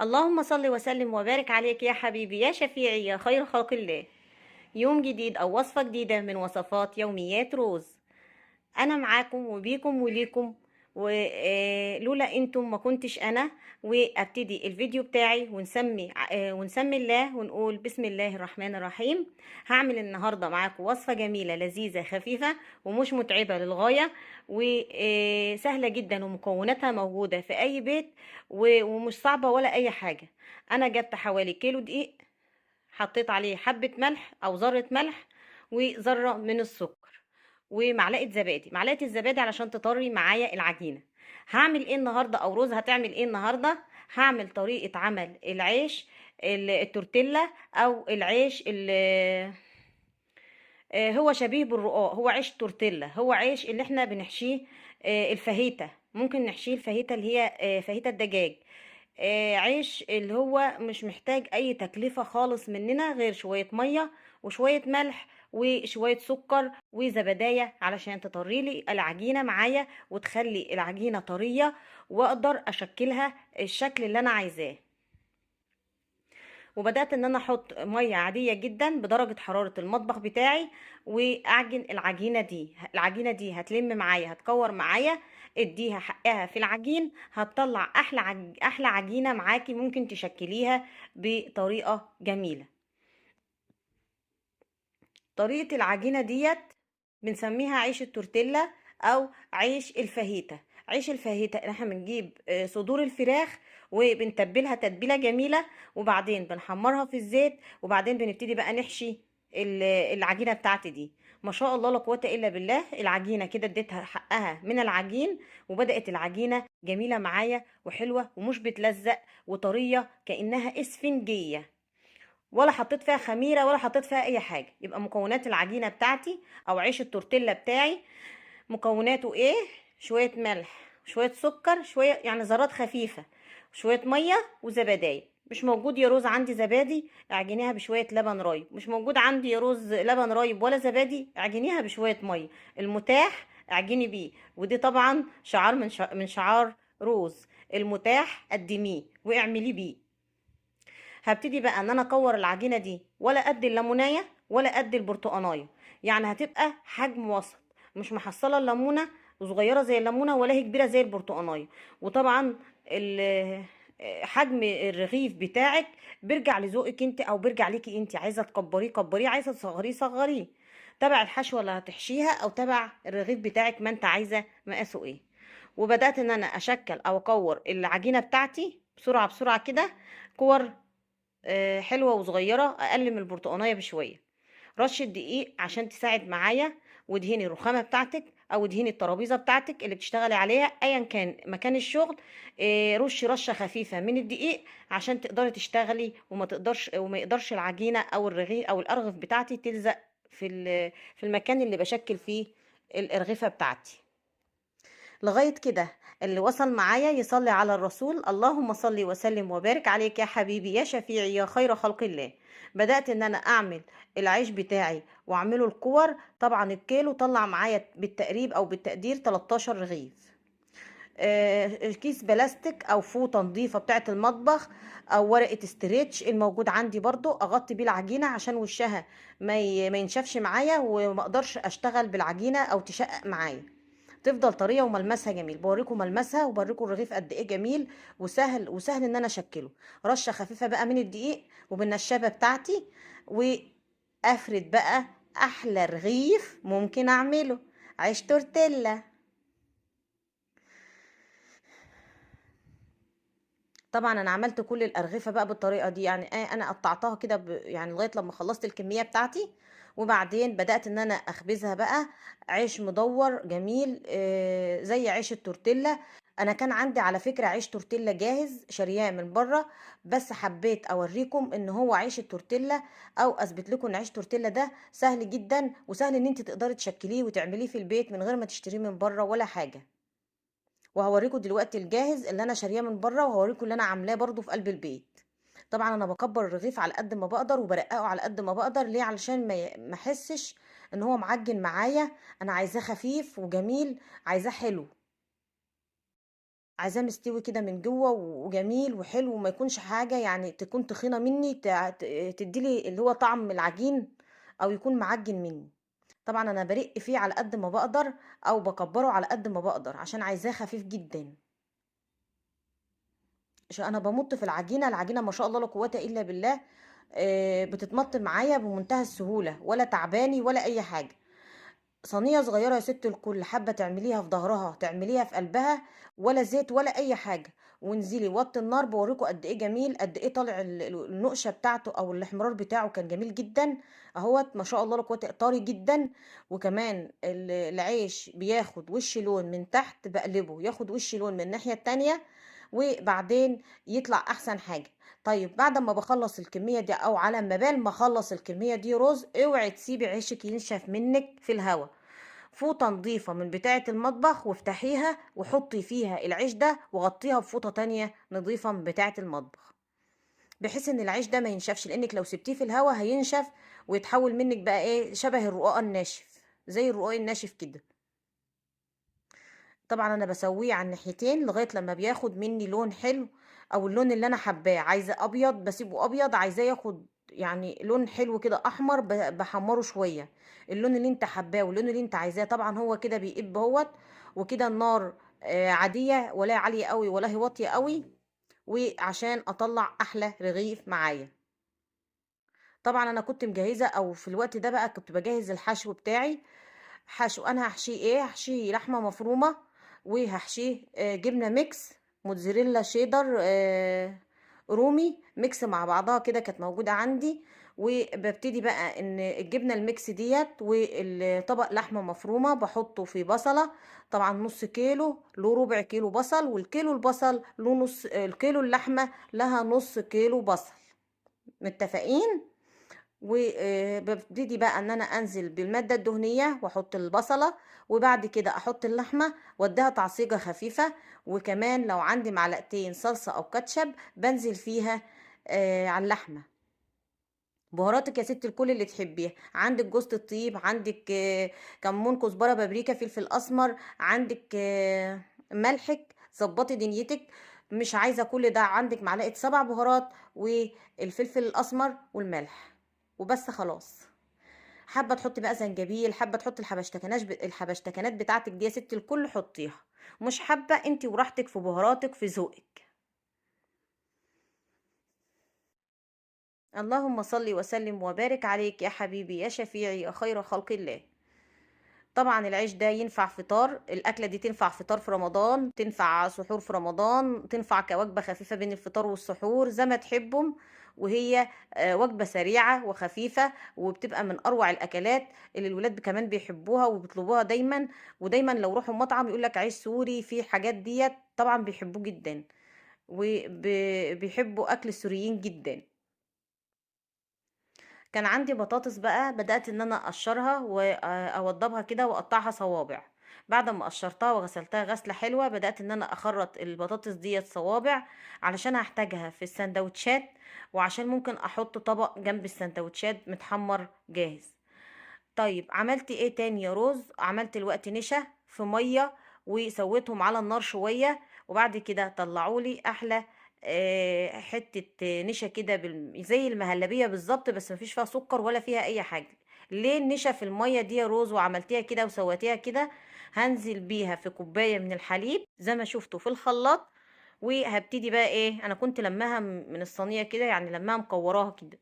اللهم صل وسلم وبارك عليك يا حبيبي يا شفيعي يا خير خلق الله. يوم جديد أو وصفة جديدة من وصفات يوميات روز. أنا معاكم وبيكم وليكم، ولولا انتم ما كنتش أنا. وابتدي الفيديو بتاعي ونسمي الله ونقول بسم الله الرحمن الرحيم. هعمل النهارده معاكم وصفة جميلة لذيذة خفيفة ومش متعبة للغاية، وسهلة جدا ومكوناتها موجودة في أي بيت ومش صعبة ولا أي حاجة. أنا جبت حوالي كيلو دقيق، حطيت عليه حبة ملح أو ذرة ملح وذرة من السكر ومعلقة زبادي. معلقة الزبادي علشان تطري معايا العجينة. هعمل ايه النهاردة او روز هتعمل ايه النهاردة؟ هعمل طريقة عمل العيش التورتيلا او العيش هو شبيه بالرقاق، هو عيش تورتيلا، هو عيش اللي احنا بنحشيه الفاهيتا، ممكن نحشيه الفاهيتا اللي هي فاهيتا الدجاج. عيش اللي هو مش محتاج اي تكلفة خالص مننا غير شوية مية وشوية ملح وشوية سكر وزبداية علشان تطري لي العجينة معايا وتخلي العجينة طرية واقدر اشكلها الشكل اللي انا عايزاه. وبدأت ان انا احط مية عادية جدا بدرجة حرارة المطبخ بتاعي واعجن العجينة دي. العجينة دي هتلم معايا، هتكور معايا، اديها حقها في العجين، هتطلع احلى عجينة معاكي ممكن تشكليها بطريقة جميلة. طريقة العجينة ديت بنسميها عيش التورتيلا او عيش الفاهيتا. عيش الفاهيتا احنا بنجيب صدور الفراخ وبنتبلها تتبيلة جميلة، وبعدين بنحمرها في الزيت، وبعدين بنبتدي بقى نحشي العجينة بتاعتي دي. ما شاء الله لا قوة إلا بالله، العجينة كده اديتها حقها من العجين، وبدأت العجينة جميلة معايا وحلوة ومش بتلزق وطرية كأنها اسفنجية، ولا حطيت فيها خميرة ولا حطيت فيها أي حاجة. يبقى مكونات العجينة بتاعتي أو عيش التورتيلا بتاعي مكوناته إيه؟ شوية ملح، شوية سكر، شوية يعني ذرات خفيفة، شوية مية وزباداية. مش موجود يا روز عندي زبادي، اعجنيها بشوية لبن رايب. مش موجود عندي يا روز لبن رايب ولا زبادي، اعجنيها بشوية مية. المتاح اعجني بيه، ودي طبعا شعار من شعار روز، المتاح قدميه واعملي بيه. هبتدي بقى ان انا اكور العجينة دي، ولا قد الليموناية ولا قد البرتقاناية، يعني هتبقى حجم وسط، مش محصلة الليمونة صغيرة زي الليمونة ولا هي كبيرة زي البرتقاناية. وطبعا حجم الرغيف بتاعك بيرجع لذوقك انت او بيرجع ليكي انت، عايزة تكبريه كبريه، عايزة تصغريه صغريه، تبع الحشوة اللي هتحشيها او تبع الرغيف بتاعك ما انت عايزة مقاسه ايه. وبدأت ان انا اشكل او اكور العجينة بتاعتي بسرعة بسرعة كده، كور حلوة وصغيرة اقل من البرتقانية بشوية. رشة دقيق عشان تساعد معايا، ودهني الرخامة بتاعتك او ادهني الترابيزة بتاعتك اللي بتشتغلي عليها ايا كان مكان الشغل. رشي رشة خفيفة من الدقيق عشان تقدري تشتغلي وما يقدرش العجينة او الرغيف او الارغف بتاعتي تلزق في المكان اللي بشكل فيه الارغفة بتاعتي. لغاية كده اللي وصل معايا يصلي على الرسول، اللهم صل وسلم وبارك عليك يا حبيبي يا شفيعي يا خير خلق الله. بدأت ان انا اعمل العيش بتاعي واعمله الكور. طبعا الكيلو طلع معايا بالتقريب او بالتقدير 13 رغيف. كيس بلاستيك او فوطه نظيفه بتاعه المطبخ او ورقه استرتش الموجود عندي برضو اغطي بيه العجينه عشان وشها ما ينشفش معايا وما اقدرش اشتغل بالعجينه او تشقق معايا، تفضل طريه وملمسها جميل. بوريكم ملمسها وبوريكم الرغيف قد ايه جميل وسهل، وسهل ان انا اشكله. رشه خفيفه بقى من الدقيق وبالنشابه بتاعتي، وافرد بقى احلى رغيف ممكن اعمله، عيش تورتيلا. طبعا انا عملت كل الارغفه بقى بالطريقه دي، انا قطعتها كده لغايه لما خلصت الكميه بتاعتي، وبعدين بدات ان انا اخبزها بقى عيش مدور جميل، زي عيش التورتيلا. انا كان عندي على فكره عيش تورتيلا جاهز شارياه من بره، بس حبيت اوريكم ان هو عيش التورتيلا او اثبت لكم ان عيش التورتيلا ده سهل جدا وسهل ان انت تقدري تشكليه وتعمليه في البيت من غير ما تشتريه من بره ولا حاجه. وهوريكم دلوقتي الجاهز اللي انا شارياه من بره، وهوريكم اللي انا عاملاه برضو في قلب البيت. طبعا انا بكبر الرغيف على قد ما بقدر وبرققه على قد ما بقدر، ليه؟ علشان ما احسش ان هو معجن معايا، انا عايزاه خفيف وجميل، عايزاه حلو. عايزاه مستوي كده من جوه وجميل وحلو، وما يكونش حاجة يعني تكون تخينة مني تديلي اللي هو طعم العجين، او يكون معجن مني. طبعا انا برق فيه على قد ما بقدر، او بكبره على قد ما بقدر، عشان عايزاه خفيف جدا. عشان انا بمط في العجينة، العجينة ما شاء الله لا قوة الا بالله، بتتمط معايا بمنتهى السهولة، ولا تعباني ولا اي حاجة. صينية صغيرة يا ست الكل، حابة تعمليها في ظهرها تعمليها في قلبها، ولا زيت ولا اي حاجة. وانزلي وطي النار، بوريكم قد ايه جميل، قد ايه طالع النقشه بتاعته او الاحمرار بتاعه، كان جميل جدا اهوت ما شاء الله لا قوة، طري جدا. وكمان العيش بياخد وش لون من تحت، بقلبه ياخد وش لون من الناحية التانية، وبعدين يطلع احسن حاجة. طيب بعد ما بخلص الكمية دي، او على ما بال ما اخلص الكمية دي رز، اوعي تسيبي عيشك ينشف منك في الهوا. فوطه نظيفة من بتاعه المطبخ وافتحيها وحطي فيها العيش ده، وغطيها بفوطه تانية نظيفة من بتاعه المطبخ، بحيث ان العيش ده ما ينشفش، لانك لو سبتيه في الهوا هينشف ويتحول منك بقى ايه، شبه الرقاق الناشف، زي الرقاق الناشف كده. طبعا انا بسويه على الناحيتين لغاية لما بياخد مني لون حلو، او اللون اللي انا حباه. عايزه ابيض بسيبه ابيض، عايزاه ياخد لون حلو كده احمر بحمره شوية، اللون اللي انت حباه واللون اللي انت عايزاه. طبعا هو كده بيقب اهوت، وكده النار عادية ولا عالية قوي ولا هي واطية قوي، وعشان اطلع احلى رغيف معايا. طبعا انا كنت مجهزة، او في الوقت ده بقى كنت بجهز الحشو بتاعي. حشو انا هحشيه ايه؟ هحشيه لحمه مفرومه، وهحشيه جبنه mix موتزاريلا شيدر، رومي mix مع بعضها كده، كانت موجودة عندي. وببتدي بقى ان الجبنة ال mix ديت والطبق لحمه مفرومه بحطه في بصله، طبعا نص كيلو له ربع كيلو بصل، والكيلو البصل له نص، الكيلو اللحمة لها نص كيلو بصل، متفقين؟ وببتدي بقى ان انا انزل بالماده الدهنية واحط البصله، وبعد كده احط اللحمة واديها تعصيجه خفيفة، وكمان لو عندي معلقتين صلصه او كاتشب بنزل فيها على اللحمة. بهاراتك يا ست الكل اللي تحبيها، عندك جوزة الطيب، عندك كمون، كزبره، بابريكا، فلفل اسمر، عندك ملحك، ظبطي دنيتك. مش عايزه كل ده، عندك معلقه 7 بهارات والفلفل الاسمر والملح وبس خلاص. حابة تحطي بقى زنجبيل، حابة تحطي الحبشتكنات بتاعتك دي يا ست الكل حطيها، مش حابة انت وراحتك في بهاراتك في ذوقك. اللهم صل وسلم وبارك عليك يا حبيبي يا شفيعي يا خير خلق الله. طبعا العيش ده ينفع فطار، الاكلة دي تنفع فطار في رمضان، تنفع سحور في رمضان، تنفع كوجبه خفيفة بين الفطار والسحور زي ما تحبهم، وهي وجبة سريعة وخفيفة، وبتبقى من اروع الاكلات اللي الولاد كمان بيحبوها وبيطلبوها دايما. ودايما لو روحوا مطعم يقول لك عيش سوري في حاجات ديت، طبعا بيحبوه جدا وبيحبوا اكل السوريين جدا. كان عندي بطاطس بقى، بدأت ان انا اقشرها واوضبها كده واقطعها صوابع. بعد ما قشرتها وغسلتها غسلة حلوة، بدأت ان انا اخرط البطاطس ديت صوابع علشان هحتاجها في السندوتشات، وعشان ممكن احط طبق جنب السندوتشات متحمر جاهز. طيب عملت ايه تاني يا روز؟ عملت الوقت نشا في مية وسويتهم على النار شوية، وبعد كده طلعولي احلى حتة نشا كده زي المهلبية بالظبط، بس مفيش فيها سكر ولا فيها اي حاجة. ليه النشا في المية دي يا روز وعملتيها كده وسويتيها كده؟ هنزل بيها في كوباية من الحليب زي ما شفتوا في الخلاط، وهبتدي بقى ايه، انا كنت لماها من الصينية كده، يعني لماها مكوراها كده،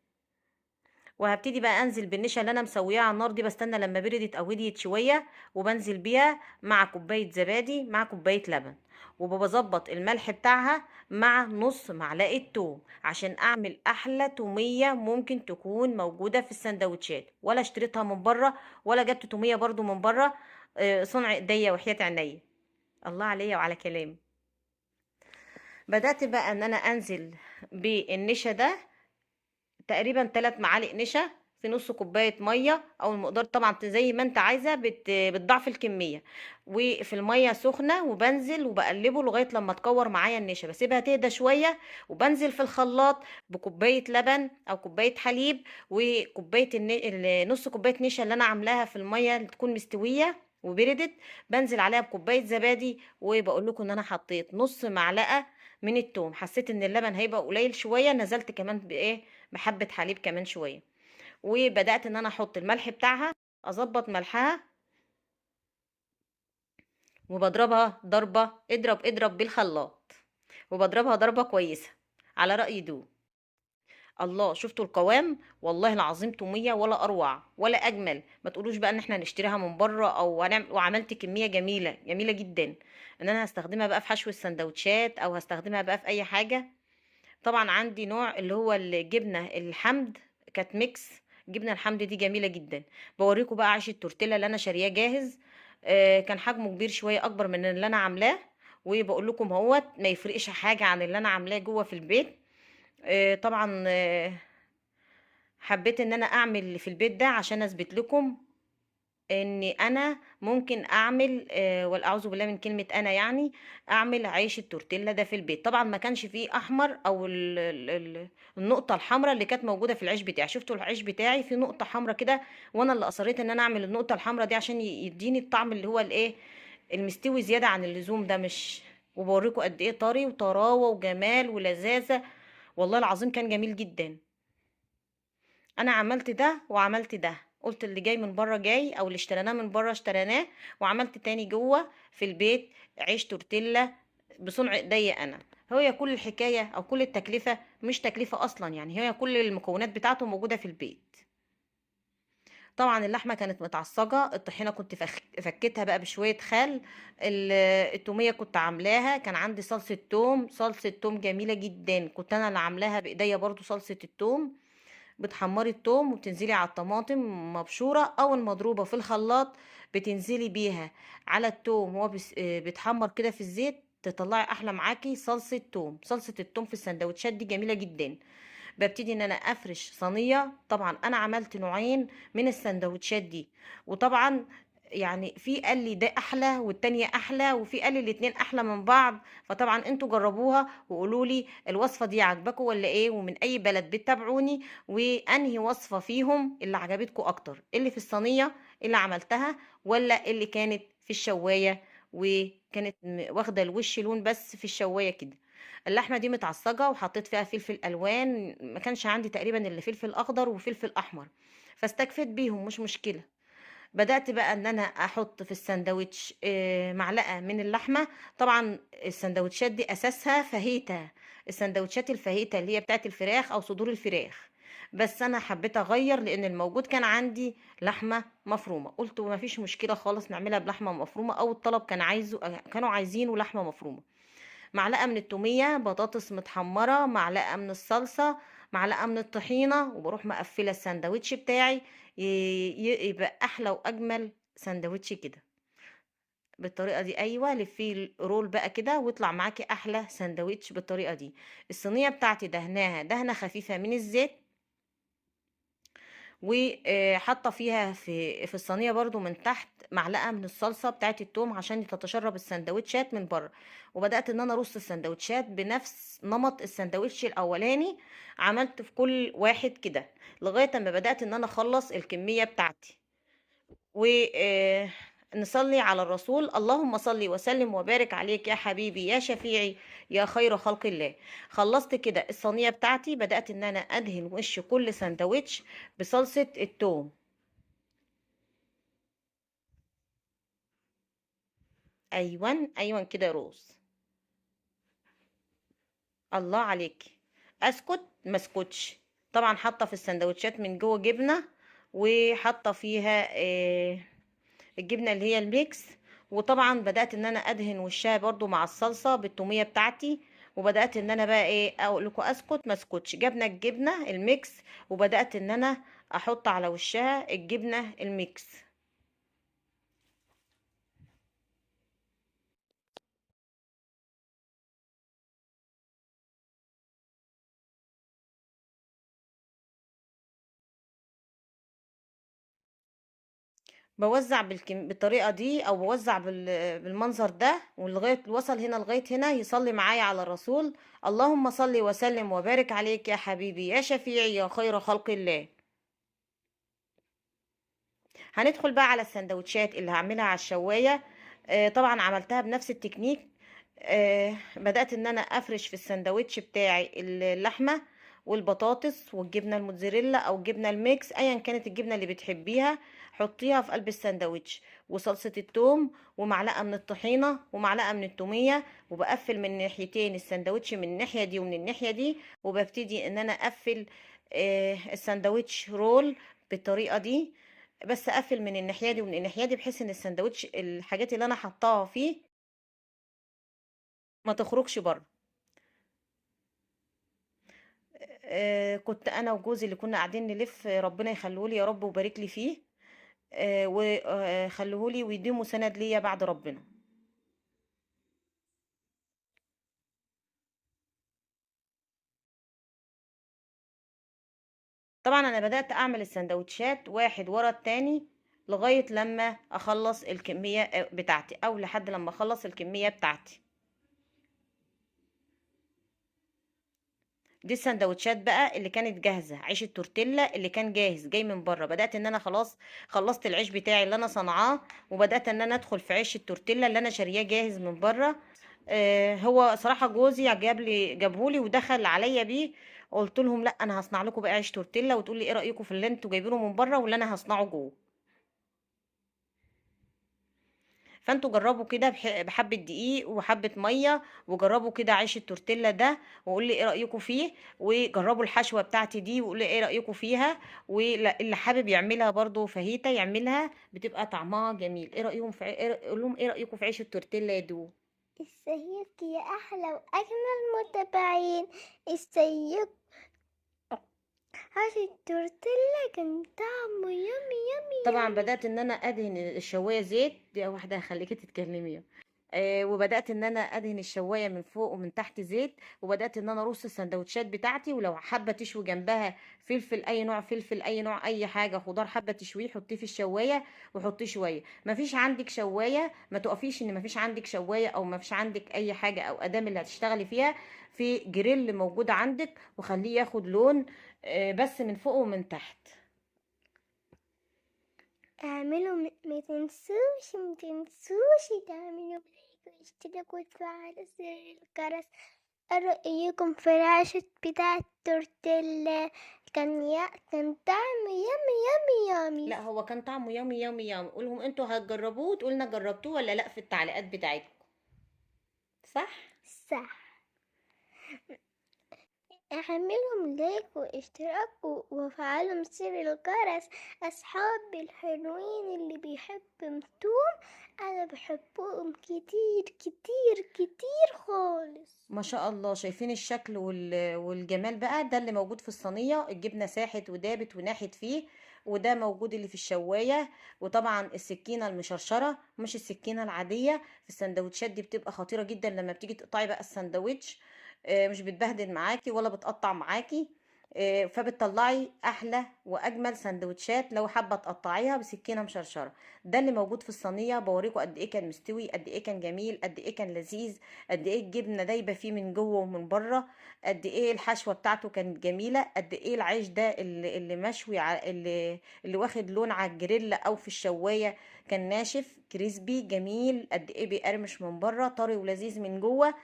وهبتدي بقى انزل بالنشا اللي انا مسوياها على النار دي، بستنى لما بردت او هديت شوية وبنزل بيها مع كوباية زبادي مع كوباية لبن، وبظبط الملح بتاعها مع نص معلقه توم عشان اعمل احلى توميه ممكن تكون موجودة في السندوتشات. ولا اشتريتها من بره ولا جبت توميه برضو من بره، صنع ايديا وحياه عينيا، الله عليا وعلى كلامي. بدات بقى ان انا انزل بالنشا ده تقريبا 3 معالق نشا في نص كوباية مية، او المقدار طبعا زي ما انت عايزه، بتضعف الكمية، وفي المية سخنة، وبنزل وبقلبه لغاية لما تكور معايا النشا، بسيبها تهدى شوية، وبنزل في الخلاط بكوبايه لبن او كوباية حليب وكوبايه نص كوباية نشا اللي انا عاملاها في المية اللي تكون مستوية. وبردت، بنزل عليها بكوبايه زبادي. وبقول لكم ان انا حطيت نص معلقه من التوم، حسيت ان اللبن هيبقى قليل شوية نزلت كمان بايه، بحبه حليب كمان شوية. وبدات ان انا احط الملح بتاعها، اظبط ملحها، وبضربها ضربه، اضرب اضرب بالخلاط، وبضربها ضربه كويسة على راي دو. الله، شفتوا القوام؟ والله العظيم توميه ولا اروع ولا اجمل. ما تقولوش بقى ان احنا هنشتريها من بره او هنعمل. وعملت كمية جميلة جميلة جدا ان انا هستخدمها بقى في حشو السندوتشات او هستخدمها بقى في اي حاجة. طبعا عندي نوع اللي هو الجبنة الحمد، كانت mix جبنه الحمد دي جميلة جدا. بوريكم بقى عيش التورتيلا اللي انا شارياه جاهز، كان حجمه كبير شوية اكبر من اللي انا عاملاه، وبقول لكم اهوت ما يفرقش حاجة عن اللي انا عاملاه جوه في البيت. طبعا، حبيت ان انا اعمل في البيت ده عشان اثبت لكم ان انا ممكن اعمل، والاعوذ بالله من كلمة انا، يعني اعمل عيش التورتيلا ده في البيت. طبعا ما كانش فيه احمر او النقطة الحمراء اللي كانت موجودة في العيش بتاعي. شفتوا العيش بتاعي فيه نقطة حمراء كده، وانا اللي اصريت ان انا اعمل النقطة الحمراء دي عشان يديني الطعم اللي هو الايه، المستوي زيادة عن اللزوم ده. مش وبوريكم قد ايه طري وطراوه وجمال ولذاذه، والله العظيم كان جميل جدا. انا عملت ده وعملت ده، قلت اللي جاي من بره جاي، او اللي اشتريناه من بره اشتريناه، وعملت تاني جوه في البيت عيش تورتيلا بصنع ايديا انا. هي كل الحكاية او كل التكلفة مش تكلفة اصلا، يعني هي كل المكونات بتاعته موجودة في البيت. طبعا اللحمة كانت متعصجه، الطحينه كنت فكيتها بقى بشوية خل، التوميه كنت عاملاها، كان عندي صلصه توم، صلصه توم جميلة جدا كنت انا اللي عاملاها بايديا برضو. صلصه التوم بتحمري التوم وبتنزلي على الطماطم مبشوره او المضروبه في الخلاط، بتنزلي بيها على التوم وهو بيتحمر كده في الزيت، تطلعي احلى معاكي صلصه توم. صلصه التوم في السندوتشات دي جميلة جدا. ببتدي ان انا افرش صينية. طبعا انا عملت نوعين من السندوتشات دي، وطبعا في قال لي ده احلى والتانية احلى، وفي قال لي الاتنين احلى من بعض. فطبعا انتوا جربوها وقولوا لي الوصفة دي عجبكم ولا ايه، ومن اي بلد بتتابعوني، وانهي وصفه فيهم اللي عجبتكم اكتر، اللي في الصينية اللي عملتها ولا اللي كانت في الشوايه وكانت واخده الوش لون بس في الشوايه كده. اللحمة دي متعصجه وحطيت فيها فلفل الوان، ما كانش عندي تقريبا الا فلفل اخضر وفلفل احمر، فاستكفيت بيهم مش مشكلة. بدات بقى ان انا احط في السندوتش، معلقه من اللحمة. طبعا السندوتشات دي اساسها فاهيتا، السندوتشات الفاهيتا اللي هي بتاعت الفراخ او صدور الفراخ، بس انا حبيت اغير لان الموجود كان عندي لحمه مفرومه، قلت ما فيش مشكلة خالص نعملها بلحمه مفرومه، او الطلب كانوا عايزينه لحمه مفرومه. معلقه من التوميه، بطاطس متحمره، معلقه من الصلصه، معلقه من الطحينه، وبروح مقفلة السندوتش بتاعي، يبقى احلى واجمل سندوتش كده بالطريقة دي. ايوه لفيه رول بقى كده ويطلع معاكي احلى سندوتش بالطريقة دي. الصينية بتاعتي دهناها دهنه خفيفة من الزيت، وحاطه فيها في الصينية برضو من تحت معلقه من الصلصه بتاعت التوم عشان تتشرب السندوتشات من بره. وبدات ان انا ارص السندوتشات بنفس نمط السندوتش الاولاني، عملت في كل واحد كده لغاية اما بدات ان انا اخلص الكمية بتاعتي. نصلي على الرسول، اللهم صلي وسلم وبارك عليك يا حبيبي يا شفيعي يا خير خلق الله. خلصت كده الصينية بتاعتي، بدأت ان انا ادهن وش كل سندوتش بصلصة التوم. ايوان ايوان كده يا روز، الله عليك. اسكت ما اسكتش. طبعا حاطه في السندوتشات من جوه جبنه، وحاطه فيها الجبنة اللي هي الميكس. وطبعا بدات ان انا ادهن وشها برضو مع الصلصه بالتوميه بتاعتي. وبدات ان انا بقى ايه اقول لكم اسكت ما اسكتش، جبنا الجبنة ال mix وبدات ان انا احط على وشها الجبنة ال mix. بوزع بالطريقة دي، او بوزع بالمنظر ده، ولغاية وصل هنا لغاية هنا يصلي معايا على الرسول، اللهم صل وسلم وبارك عليك يا حبيبي يا شفيعي يا خير خلق الله. هندخل بقى على السندوتشات اللي هعملها على الشوايه. طبعا عملتها بنفس التكنيك. بدأت ان انا افرش في السندوتش بتاعي اللحمة والبطاطس والجبنة الموتزاريلا او الجبنة ال mix، ايا كانت الجبنة اللي بتحبيها حطيها في قلب السندوتش، وصلصة التوم ومعلقة من الطحينة ومعلقة من التومية، وبقفل من ناحيتين السندوتش، من الناحية دي ومن الناحية دي، وببتدي ان انا اقفل السندوتش roll بالطريقة دي، بس اقفل من الناحية دي ومن الناحية دي، بحيث ان السندوتش الحاجات اللي انا حطاها فيه ما تخرجش بره. كنت انا وجوزي اللي كنا قاعدين نلف، ربنا يخليهولي يا رب ويبارك لي فيه، وخليهولي ويديمه سند ليا بعد ربنا. طبعا انا بدأت اعمل السندوتشات واحد ورا التاني لغاية لما اخلص الكمية بتاعتي، او لحد لما اخلص الكمية بتاعتي. دي السندوتشات بقى اللي كانت جاهزة، عيش التورتيلا اللي كان جاهز جاي من بره. بدأت ان انا خلاص خلصت العيش بتاعي اللي انا صنعاه، وبدأت ان انا ادخل في عيش التورتيلا اللي انا شارياه جاهز من بره. هو صراحة جوزي جابهولي ودخل عليا بيه، قلت لهم لا انا هصنع لكم بقى عيش تورتيلا، وتقول لي ايه رأيكم في اللي انتوا جايبينه من بره واللي انا هصنعه جوه. فانتوا جربوا كده بحبة دقيق وحبة مية، وجربوا كده عيش التورتيلا ده وقولوا لي ايه رأيكم فيه، وجربوا الحشوة بتاعتي دي وقولوا لي ايه رأيكم فيها، واللي حابب يعملها برضو فاهيتا يعملها، بتبقى طعمها جميل. ايه رأيهم في قول لهم ايه رأيكم في عيش التورتيلا يا دو؟ ازيك يا احلى واجمل متابعين، ازيك؟ عيش التورتيلا كان طعمه yummy yummy. طبعا بدأت ان انا ادهن الشواية زيت، دي واحدة هخليكي تتكلمي. وبدأت ان انا ادهن الشواية من فوق ومن تحت زيت، وبدأت ان انا ارص السندوتشات بتاعتي، ولو حابة تشوي جنبها فلفل، اي نوع فلفل، اي نوع اي حاجة خضار حابة تشويه حطيه في الشواية وحطيه شوية. مفيش عندك شواية ما تقفيش ان مفيش عندك شواية او مفيش عندك اي حاجة او اداة اللي هتشتغلي فيها، في جريل موجود عندك وخليه ياخد لون، بس من فوق ومن تحت. اعملوا ما تنسوش، ما تنسوش تعملوا like واشتراك وتفعلوا زر الجرس. رأيكم في العيش بتاع التورتيلا؟ كان طعمه yummy yummy yummy. لا هو كان طعمه yummy yummy yummy. قولهم انتوا هتجربوه وتقولنا جربتوه ولا لا في التعليقات بتاعتكم، صح؟ صح. اعملهم like واشتراك وفعلوا زر الجرس. اصحابي الحلوين اللي بيحبوا توم، انا بحبهم كتير كتير كتير خالص. ما شاء الله، شايفين الشكل والجمال بقى؟ ده اللي موجود في الصينية، الجبنة ساحت ودابت وناحت فيه، وده موجود اللي في الشواية. وطبعا السكينة المشرشرة مش السكينة العادية في السندوتشات دي، بتبقى خطيرة جدا لما بتيجي تقطعي بقى السندوتش، مش بتبهدل معاكي ولا بتقطع معاكي، فبتطلعي احلى واجمل سندوتشات لو حابه تقطعيها بسكينه مشرشره. ده اللي موجود في الصينيه، بوريكم قد ايه كان مستوي، قد ايه كان جميل، قد ايه كان لذيذ، قد ايه الجبنه دايبه فيه من جوه ومن بره، قد ايه الحشوه بتاعته كانت جميله، قد ايه العيش ده اللي مشوي اللي واخد لون على الجريل او في الشوايه كان ناشف كريسبي جميل، قد ايه بيقرمش من بره، طري ولذيذ من جوه،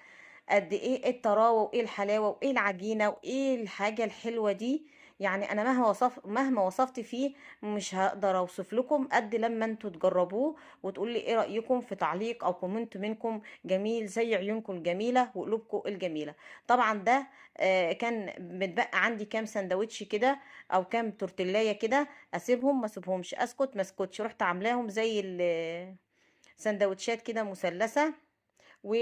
قد ايه الطراوه وايه الحلاوه وايه العجينه وايه الحاجه الحلوه دي. انا مهما وصفت فيه مش هقدر اوصف لكم قد لما انتوا تجربوه وتقولوا لي ايه رايكم في تعليق او comment منكم جميل زي عيونكم الجميله وقلوبكم الجميله. طبعا ده كان متبقى عندي كام سندوتش كده او كام تورتيلايه كده، اسيبهم ما اسيبهمش، اسكت ما اسكتش، رحت عاملاهم زي السندوتشات كده مثلثه. و